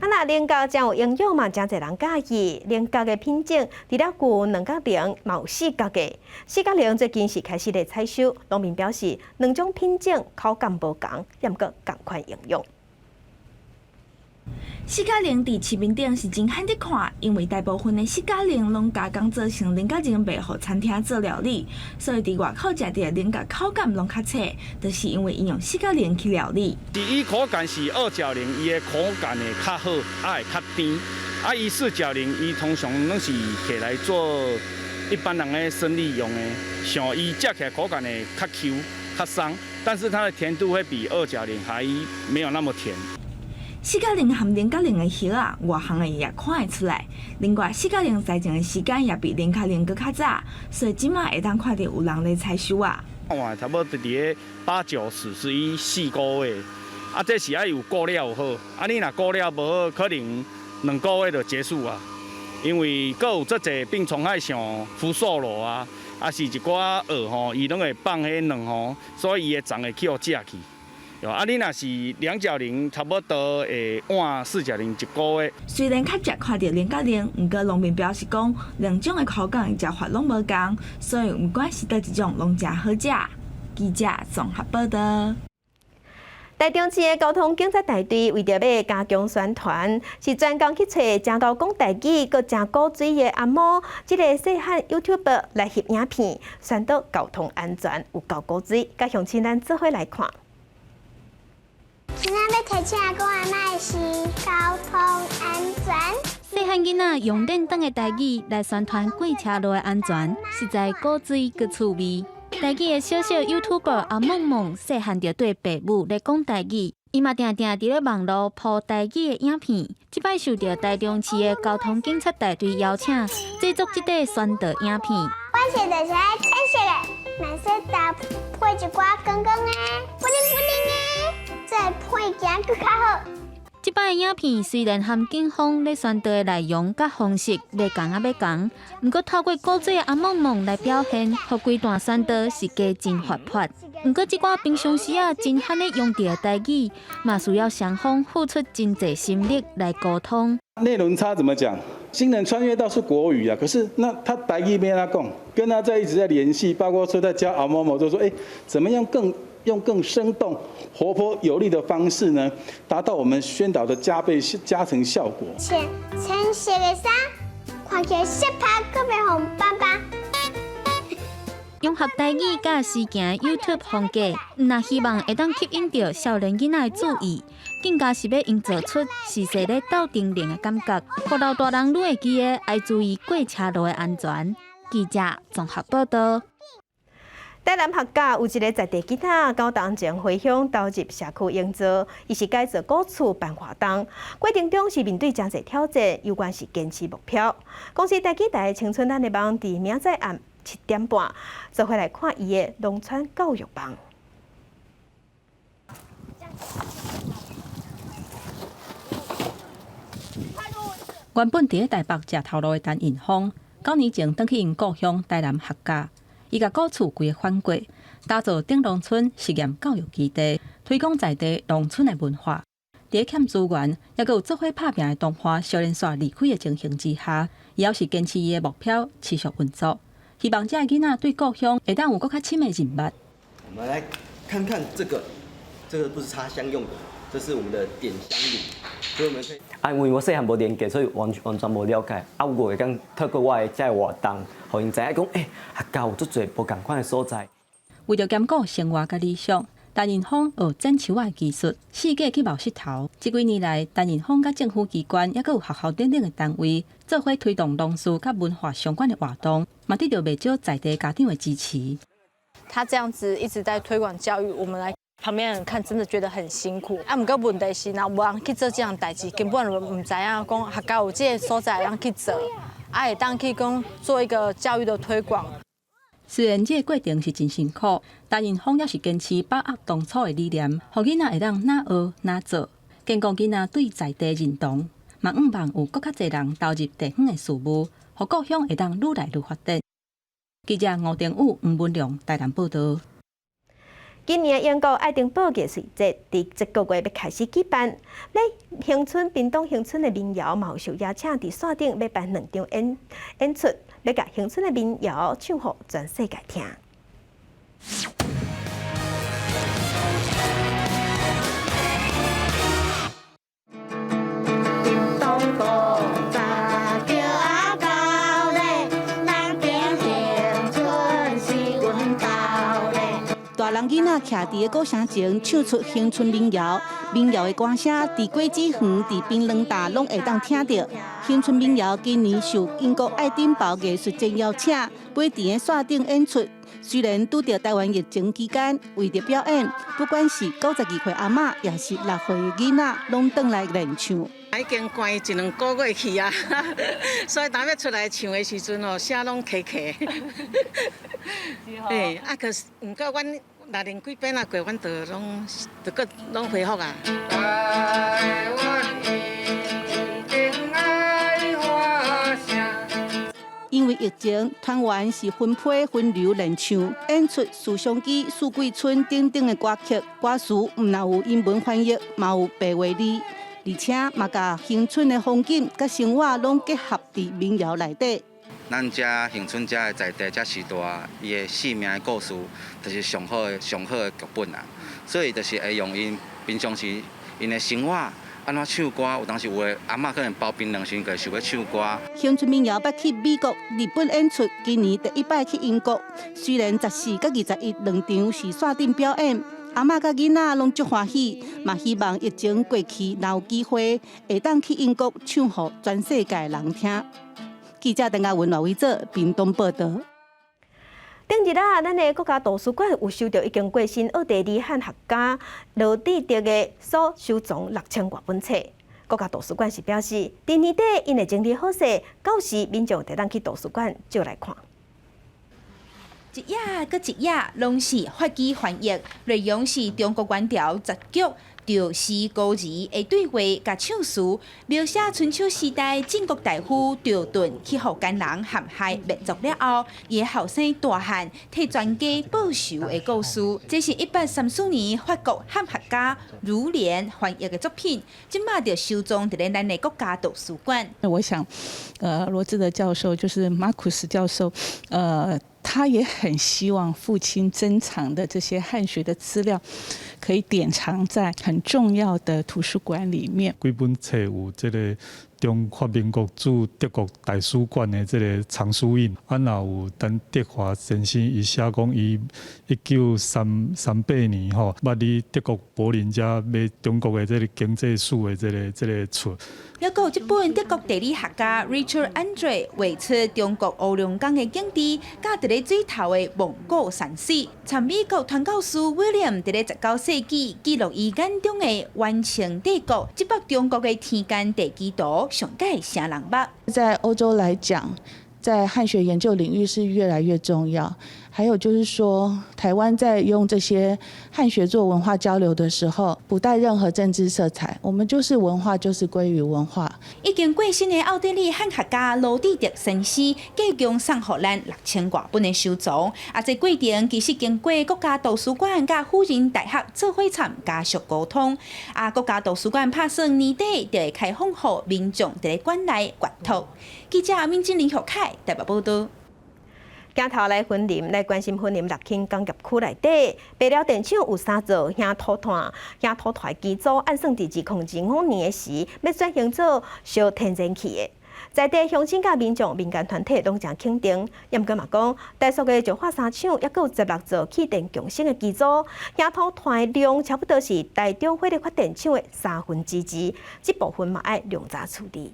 啊，若菱角誠有營養嘛，誠濟人佮意。菱角的品種，除了有兩角菱，嘛有四角的。四角菱最近是開始咧採收，農民表示，兩種品種口感無仝，猶閣仝款營養。四角菱佇市面頂是真罕得看，因為大部分的四角菱攏加工做成菱角形賣予餐廳做料理，所以佇外口食著菱角口感攏較脆，就是因為𪜶用四角菱去料理。第一口感是二角菱，伊的口感會較好，啊會較甜。啊，伊四角菱，伊通常攏是摕來做一般人的生理用的，像伊食起來口感會較 Q、較鬆，但是它的甜度會比二角菱還沒有那麼甜。四角菱和菱角菱的葉仔，外行的也看會出來。另外，四角菱栽種的時間也比菱角菱閣較早，所以這馬會當看著有人咧採收啊。換差不多佇咧八九十、11、4個月，啊，這是愛有顧了好，啊，你若顧了無好，可能2個月就結束啊。因為閣有足濟病蟲害，像福壽螺啊，啊是一寡蛾吼，伊攏會放彼卵吼，所以伊的蟲會去予食去。啊，你若是兩角菱，差不多會晚四角菱一個月。雖然較捷看著菱角菱，毋過農民表示講，兩種的口感食法攏無仝，所以毋管是佗一種，攏誠好食。記者綜合報道。台中市的交通警察大隊為著欲加強宣傳，是專工去揣誠𠢕講台語、閣誠古錐的阿毛，這个細漢 YouTuber 來翕影片，宣導交通安全，有夠古錐，佮鄉親咱做伙來看。今仔欲提醒阿公阿嬤的是交通安全。細漢囡仔用練轉的台語來宣傳過車路的安全，實在古錐閣趣味。台語的小小 YouTuber 阿夢夢，細漢就綴爸母咧講台語，伊嘛定定佇咧網路 po 台語的影片。這擺受著台中市的交通警察大隊邀請，製作這塊宣導影片。我是就是愛彩色的，藍色搭配一寡光光的，布靈布靈的，這配件閣較好。這擺影片雖然含警方咧宣導的內容佮方式袂仝仔欲仝，毋過透過古仔阿夢夢來表現，予規段宣導是加真活潑。毋過這寡平常時仔真罕咧用著的台語，嘛需要雙方付出真濟心力來溝通。內容差怎麼講？新人穿越到是國語啊，可是那他台語欲按怎講，跟他在一直在聯繫，包括說在教阿某某，就說怎麼樣更用更生動、活潑、有力的方式呢，達到我們宣導的加倍加成效果。穿青色的衫，看起來色拍閣袂紅斑斑。融合台語佮時行 YouTube 風格，毋但希望會當吸引著少年囡仔的注意，更加是欲營造出時勢咧鬥陣靈的感覺，予老大人愈會記得愛注意過車路的安全。記者綜合報道。台南客家有一个在地囡仔，9冬前回鄉投入社區營造，伊是改造古厝辦活動，過程中是面對誠濟挑戰，猶原是堅持目標。公視台語台青春咱的夢，佇明仔載暗7點半，做伙來看伊的農村教育夢。原本佇咧台北食頭路的陳寅峰，9年前轉去𪜶故鄉台南客家。伊共古厝規个翻過，打造頂農村實驗教育基地，推廣在地農村的文化。佇咧欠資源，猶閣有做伙拍拚的同伴相連紲離開的情形之下，伊猶是堅持伊的目標，持續運作。希望這个囡仔對故鄉會當有閣較深的認捌。我們來看看這個，這個不是插香用的，這是我們的點香爐，所以我們可以。啊，因為我細漢無連結，所以完完全無了解。啊，我會當透過我的這个活動，予𪜶知影講，客家有足濟無仝款的所在。為著兼顧生活佮理想，陳寅峰學剪樹仔的技術，四界去謀穡頭。這幾年來，陳寅峰佮政府機關，猶閣有學校等等的單位，做伙推動農事佮文化相關的活動，嘛得著袂少在地家長的支持。他這樣子一直在推廣教育，我們來旁邊人看，真的覺得很辛苦。啊，毋過問題是，若無人去做這項代誌，根本就毋知影講客家有這个所在通去做，啊，會當去講做一個教育的推廣。雖然這個過程是真辛苦，但寅峰也是堅持把握當初的理念，予囡仔會當哪學哪做，堅固囡仔對在地認同，嘛向望有閣較濟人投入地方的事務，予故鄉會當愈來愈發展。記者吳定宇、黃文良台南報導。今年英國愛丁堡藝術節佇這个月欲開始舉辦，咧恆春屏東恆春的民謠嘛有受邀請，佇線頂欲辦兩場演演出，欲共恆春的民謠唱予全世界聽。大人囡仔徛佇个古城前，唱出恆春民謠，民謠的歌聲佇果子園、佇檳榔礁攏會當聽著。恆春民謠今年受英國愛丁堡藝術節邀請，飛佇个線頂演出。雖然拄著台灣疫情期間，為著表演，不管是92歲阿嬤，抑是6歲的囡仔，攏轉來練唱。已經關一兩個月去啊，所以當欲出來唱的時陣吼，聲攏卡卡。嘿，啊，可是毋過阮六年幾遍啊過，阮就攏就閣攏恢復啊。因為疫情，團員是分批分流練唱，演出《思想記》、《四季春》等等的歌曲，歌詞毋但有英文翻譯，嘛有白話字，而且嘛共恆春的風景佮生活攏結合佇民謠內底。咱遮恆春遮的在地遮時代，伊的生命的故事，就是上好的、上好的劇本啊。所以就是會用𪜶平常時𪜶的生活。按怎唱歌？有當時有的阿嬤可能包檳榔時陣，就想欲唱歌。恆春民謠捌去美國、日本演出，今年第一擺去英國。雖然14佮21兩場是線頂表演，阿嬤佮囡仔攏足歡喜，嘛希望疫情過去，若有機會會當去英國唱予全世界人聽。記者鄧家文、羅偉哲屏東報導。頂日啊，咱的國家圖書館有收著已經過身奧地利漢學家羅智德的所收藏6000外本冊。國家圖書館是表示，佇年底𪜶會整理好勢，到時民眾就當去圖書館借來看。一頁閣一頁，攏是法語翻譯，內容是中國元朝雜劇。著詩歌兒的對話佮唱詞，描寫春秋時代晉國大夫趙盾去予奸人陷害滅族了後，伊的後生大漢替全家報仇的故事。這是1834年法國漢學家儒蓮翻譯的作品，這馬就收藏佇咧咱的國家圖書館。我想，羅智德教授就是馬庫斯教授，他也很希望父親珍藏的這些漢學的資料，可以典藏在很重要的圖書館裡面。幾本冊有這个中華民國駐德國大使館的這个藏書印，啊，若有陳德華先生伊寫講，伊1938年吼，捌佇德國柏林遮買中國的這个經濟史的這个冊。猶閣有這本德國地理學家 Richard Andre 畫出中國烏龍江的景致，佮佇咧水頭的蒙古山水。參美國傳教士 William 佇咧19世紀記錄伊眼中的晚清帝國，這幅中國的天間地基圖上蓋誰人捌？在歐洲來講，在漢學研究領域是越來越重要。還有就是說，台灣在用這些漢學做文化交流的時候，不帶任何政治色彩，我們就是文化，就是歸於文化。已經過身的奧地利漢學家羅智德先生，共共送予咱6000外本的收藏。啊，這過程其實經過國家圖書館佮輔仁大學做伙參加速溝通。啊，國家圖書館拍算年底就會開放予民眾佇咧館內閱讀。記者敏珍林學凱台北報導。鏡頭來雲林，來關心雲林樂輕工業區內底，白寮電廠有三座夯土炭、夯土炭機組，按算佇2025年的時，欲轉型做燒天然氣的。在地鄉親佮民眾、民間團體攏誠肯定，毋過嘛講，台塑的石化三廠猶閣有16座氣電共生的機組，夯土炭的量差不多是台中火力發電廠的2/3，這部分嘛愛量早處理。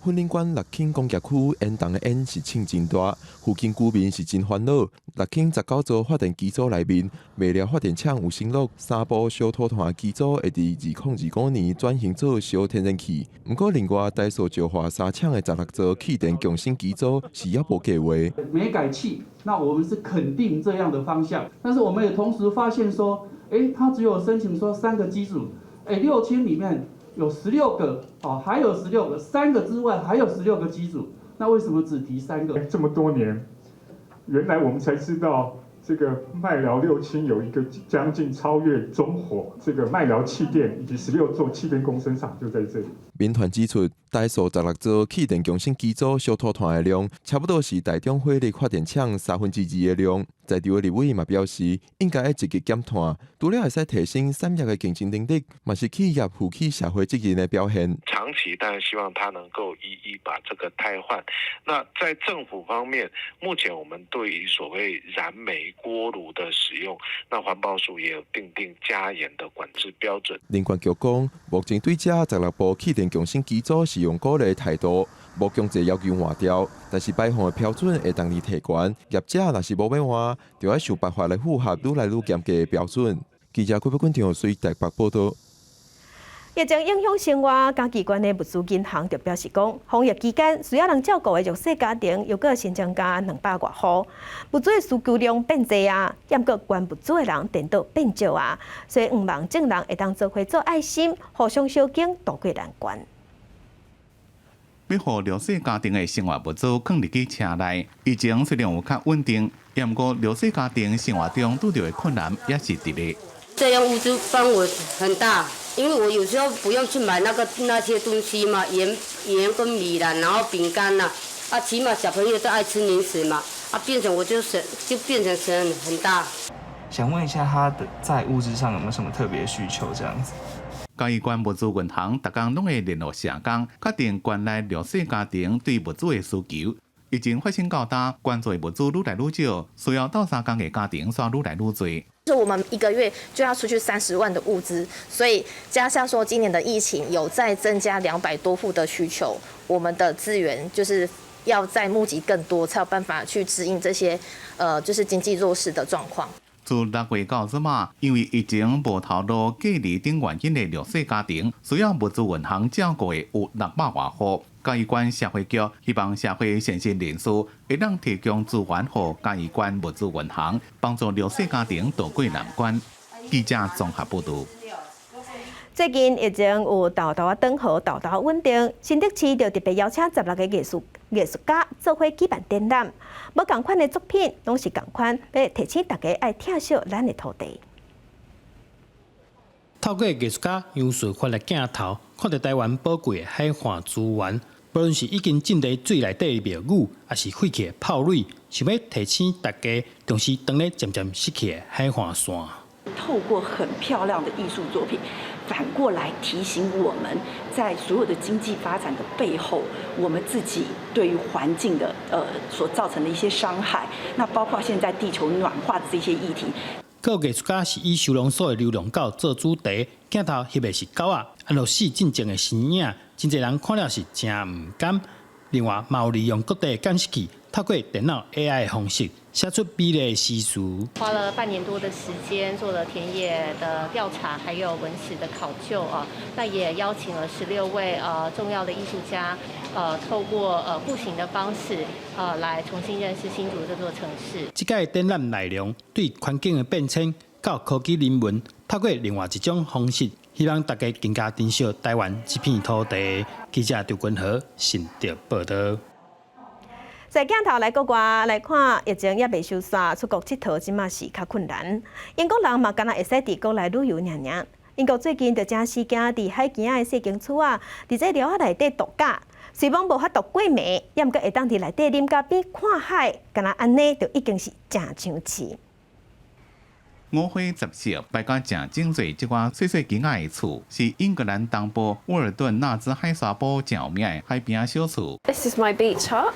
雲林縣樂輕工業區煙囱的煙是衝真大，附近居民是真煩惱。樂輕19座發電機組內面，麥寮發電廠有承諾三部燒土炭機組會佇2025年轉型做燒天然氣。毋過，另外台塑石化三廠的16座氣電共生機組是猶無計劃。煤改氣，那我們是肯定這樣的方向，但是我們也同時發現說，他只有申請說三個機組，6000裡面。有十六個哦，還有十六個，三個之外還有十六個機組，那為什麼只提三個？這麼多年，原來我們才知道這個麥寮六輕有一個將近超越中火，這個麥寮氣電以及16座氣電共生廠就在這裡。民團指出，台塑16座氣電共生機組燒土炭的量，差不多是台中火力發電廠2/3的量。在場的立委嘛表示，應該愛積極減碳，除了會使提升產業的競爭能力，嘛是企業負起社會責任的表現。長期當然希望它能夠一一把這個汰換。那在政府方面，目前我們對於所謂燃煤鍋爐的使用，那環保署也有訂定加嚴的管制標準。能源局講，目前對這16部氣電共生機組是用鼓勵的態度，無強制要求換掉，但是排放的標準會當日提懸，業者若是無欲換，就愛想辦法來符合愈來愈嚴格的標準。記者郭碧君張水台北報導。疫情影響生活，嘉義縣的物資銀行就表示講，防疫期間需要人照顧的弱勢家庭，猶閣新增加200外戶，物資的需求量變濟啊，毋過捐物資的人顛倒變少啊，所以向望眾人會當做伙做愛心，互相相敬，渡過難關。欲予弱勢家庭的生活物資囥入去車內，疫情雖然有較穩定，毋過弱勢家庭生活中拄著的困難也是佇咧。這樣物資幫我很大，因為我有時候不用去買那些東西嘛，鹽鹽跟米啦，然後餅乾啦，啊，起碼小朋友都愛吃零食嘛，啊，變成我就省，就變成省很大。想問一下，他的在物資上有沒有什麼特別需求？這樣子。嘉義縣物資銀行逐工攏會聯絡社工，確定縣內弱勢家庭對物資的需求。疫情發生到今，捐助物資愈來愈少，需要鬥相共的家庭煞愈來愈濟。就我們一個月就要出去30萬的物資，所以加上說今年的疫情有再增加200多戶的需求，我們的資源就是要再募集更多，才有辦法去支應這些，就是經濟弱勢的狀況。自6月到這馬，因為疫情無頭路、隔離等原因的弱勢家庭，需要物資銀行照顧的有600外戶。嘉義縣社會局希望社會善心人士會當提供資源予嘉義縣物資銀行，幫助弱勢家庭渡過難關。記者綜合報導。最近疫情有沓沓仔轉好，沓沓穩定。新竹市就特別邀請16個藝術家做伙舉辦展覽，無仝款的作品，攏是仝款，欲提醒大家愛疼惜咱的土地。透過藝術家楊樹發的鏡頭，看著台灣寶貴的海岸資源，無論是已經浸佇水內底的廟宇，抑是廢棄的炮壘，想欲提醒大家重視當咧漸漸失去的海岸線。透過很漂亮的藝術作品，反過來提醒我們，在所有的經濟發展的背後，我們自己對於環境的所造成的一些傷害。那包括現在地球暖化的這些議題。閣有藝術家是以收容所的流浪狗做主題，鏡頭翕的是狗仔，安樂死進前的身影，真濟人看了是誠毋甘。另外，嘛有利用各地的監視器，透過電腦 AI 的方式，寫出美麗的詩詞。花了半年多的時間做了田野的調查，還有文史的考究啊。那也邀請了16位重要的藝術家，透過步行的方式，來重新認識新竹這座城市。這屆展覽內容對環境的變遷到科技人文，透過另外一種方式，希望大家更加珍惜台灣這片土地。記者張君和新竹報導。在鏡頭來國外來看，疫情猶未收煞，出國𨑨迌這馬是較困難。英國人嘛，敢若會使佇國內旅遊爾爾。英國最近就誠時興佇海墘仔的細間厝仔，佇這寮仔內底度假，雖罔無法度過暝，猶毋過會當佇內底啉咖啡、看海，敢若按呢就已經是誠相似。五花雜色，擺甲誠整齊，這寡細細間仔的厝，是英格蘭東部沃爾頓納茲海沙堡誠有名的海邊小厝。 This is my beach hut.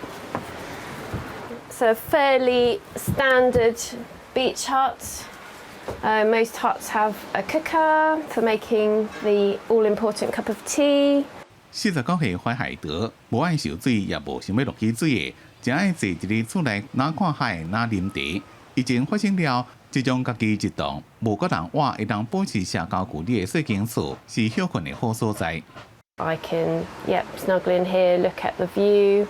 It's a fairly standard beach hut. Most huts have a cooker for making the all-important cup of tea. 49歲懷海德，無愛受水，也無想欲落去水的，誠愛坐佇咧厝內，若看海，若啉茶。疫情發生了，這種家己一棟無閣人倚，會當保持社交距離的細間厝，是歇睏的好所在。 I can, yep, snuggle in here, look at the view,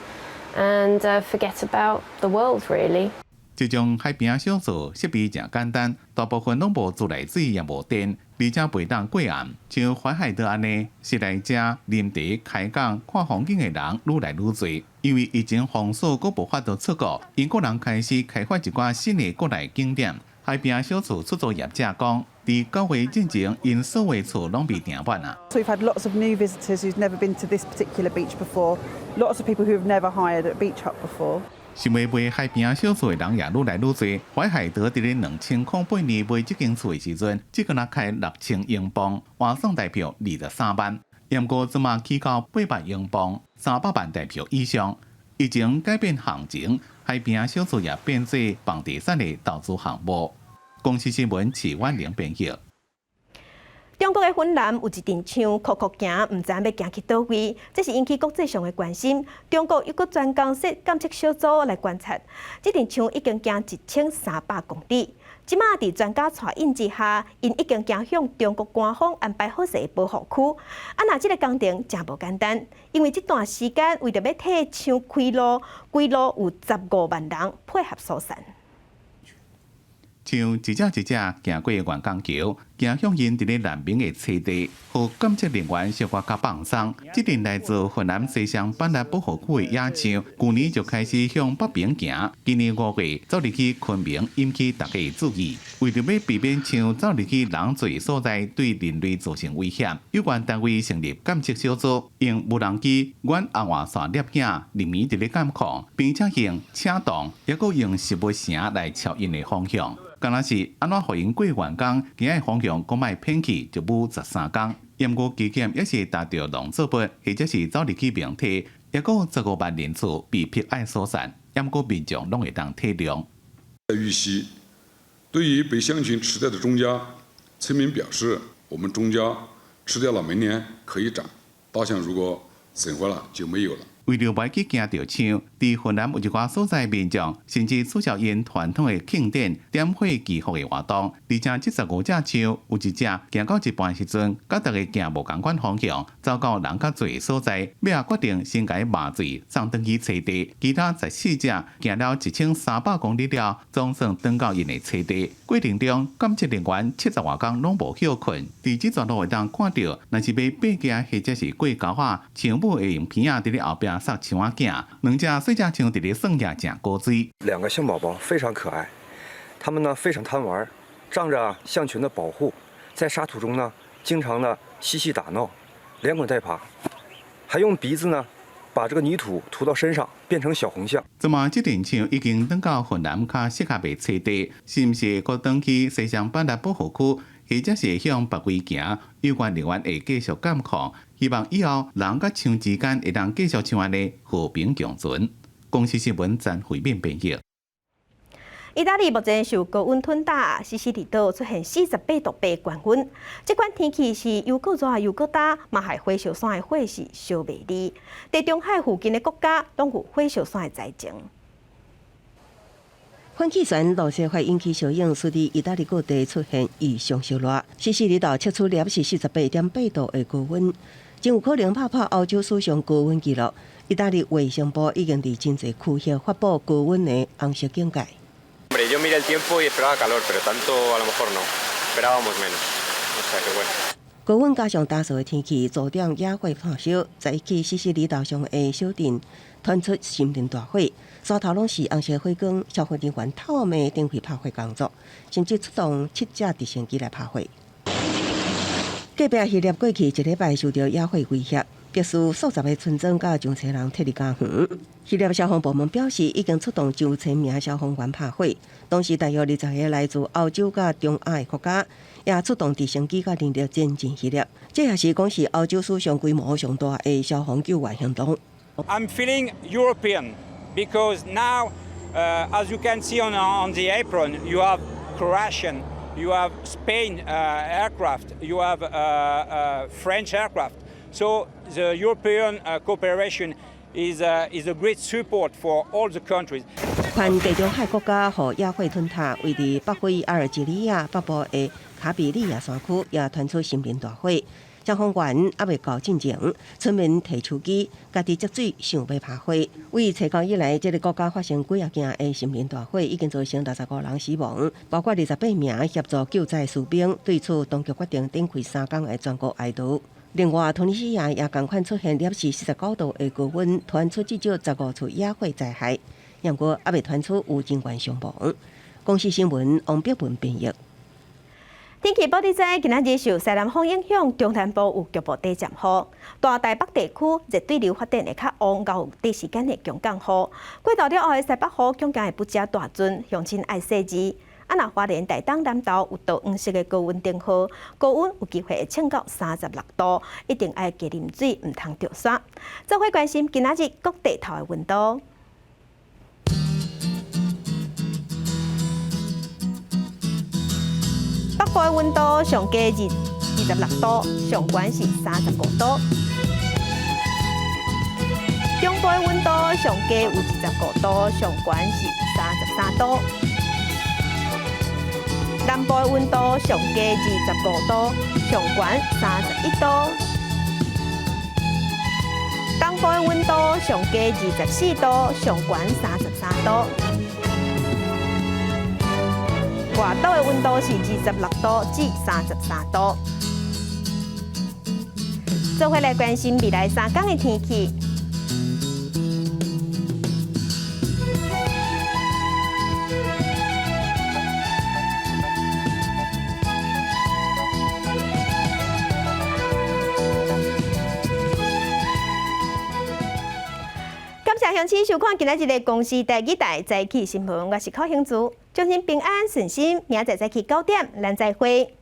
and forget about the world, really. 這種海邊小厝設備誠簡單，大部分攏無自來水，也無電，而且袂當過暗。像懷海德按呢，是來遮啉茶、開講、看風景的人愈來愈濟。因為疫情封鎖，閣無法度出國，英國人開始開發一寡新的國內景點。海邊小厝出租業者講，佇9月進前，𪜶所有厝攏被訂滿啊。 So we've had lots of new visitors who've never been to this particular beach before, lots of people who have never hired a beach hut before. 想欲買海邊小厝的人也愈來愈濟。懷海德佇咧2008年買這間厝的時陣，只敢若開6000英鎊，換算台票23萬。毋過這馬起到800英鎊，300萬台票以上。疫情改變行情，海邊小厝也變做房地產的投資項目。公視新聞齊婉玲編譯。中國的雲南有一陣象，酷酷行，毋知欲行去佗位，這是引起國際上的關心。中國又閣專工設監測小組來觀察，這陣象已經行1300公里。這馬佇專家帶引之下，𪜶已經行向中國官方安排好勢的保護區。啊，若這個工程誠無簡單，因為這段時間為著欲替象開路，規路有15萬人配合疏散。象一隻一隻行過員工橋，行向𪜶佇咧難民的棲地，予監測人員小可較放鬆。這陣來自雲南西雙版納保護區的野象，舊年就開始向北邊行，今年5月走入去昆明，引起大家的注意。為著欲避免象走入去人濟的所在，對人類造成危險，有關單位成立監測小組，用無人機遠紅外線攝影，入暝佇咧監控，並且用車動，抑閣用食物繩來撨𪜶的方向。敢若是按怎予𪜶過員工，行的方向閣莫偏去，就舞13工。毋過期間抑是踏著農作物，或者是走入去平地，抑閣有15萬人次被迫愛疏散。毋過民眾攏會當體諒。在玉溪，對於被象群吃掉的莊稼，村民表示：我們莊稼吃掉了，明年可以長。大象如果損壞了，就沒有了。為著袂去驚著象，佇雲南有一寡所在民眾甚至取消𪜶傳統的慶典點火祈福的活動。而且這15隻象有一隻行到一半時陣，佮逐家行無仝款方向，走到人較濟的所在，尾仔決定先共伊麻醉，送轉去棲地。其他14隻行了1300公里了，總算轉到𪜶的棲地。過程中，監測人員70外工攏無歇睏，佇這段路會當看著，若是欲爬行或者是過溝仔，象母會用鼻仔佇咧後壁捒象仔囝，兩隻細隻象佇咧耍野食果水。兩個象寶寶非常可愛，他們呢非常貪玩，仗著象群的保護，在沙土中呢經常呢嬉戲打鬧，連滾帶爬，還用鼻子呢把這個泥土塗到身上，變成小紅象。這馬這陣象已經轉到雲南較適合的棲地，是毋是閣轉去西雙版納保護區，或者是向別位行？有關人員會繼續監控，希望以後人佮象之間會當繼續像按呢和平共存。公視新聞曾慧敏編譯。意大利目前受高溫吞打，西西里島出現48.8度高溫。這款天氣是又閣熱又閣焦，嘛害火燒山的火勢燒袂離。地中海附近的國家攏有火燒山的災情。反氣旋羅西法引起效應，使得意大利各地出現異常燒熱。西西里島測出攝氏48.8度的高溫，真有可能拍破歐洲史上高溫紀錄。意大利衛生部已經佇真濟區域發布高溫的紅色警戒。 Yo miré el tiempo y esperaba calor, pero tanto a lo mejor no. Esperábamos menos. O sea que bueno. 高溫加上乾燥的天氣，造成野火噴燒，在一起西西里島上的小鎮傳出森林大火，山頭攏是紅色火光，消防人員透暝展開拍火工作，甚至出動七架直升機來拍火。隔壁希臘過去一禮拜受著野火威脅，迫使數十个村莊佮上千人撤離家園。希臘消防部門表示，已經出動上千名消防員拍火，同時大約20個來自歐洲佮中亞的國家也出動直升機佮人力前進希臘。這也是講是歐洲史上規模上大的消防救援行動。 I'm feeling European because now, as you can see on the apron, you have Croatian, you have Spain aircraft, you have French aircraft. So the European cooperation is a great support for all the countries. 環地中海國家予野火吞塌，位佇北非阿爾及利亞北部的卡比利亞山區也傳出森林大火，消防員猶未到進前，村民提手機，家己接水想欲拍火。為初九以來，這个國家發生幾仔件的森林大火，已經造成65人死亡，包括28名協助救災士兵。對此，當局決定展開3工的全國哀悼。另外，突尼西亞也仝款出現攝氏49度的高溫，傳出至少15處野火災害，毋過猶未傳出有人員傷亡。公視新聞王碧文編譯。天氣報你知，今仔日受西南風影響，中南部有局部短暫雨。大台北地區熱對流發展會較旺，有短時間的強降雨。過晝了後的西北雨恐驚會不遮大陣，鄉親愛細緻。啊，若花蓮、台東南投有桃黃色的高溫燈號，高溫有機會會衝到36度，一定愛加啉水，毋通著沙。做伙關心今仔日各地頭的溫度。北部的溫度上低26度，上懸是35度。中部的溫度上低有25度，上懸是33度。南部的溫度上低25度，上懸31度。東部的溫度上低24度，上懸33度。外島的溫度是26度至33度。做伙來關心未來3工的天氣。感謝鄉親收看今仔日的公視第二台早起新聞，我是寇興珠，祝您平安順心，明仔載早起9點，咱再會。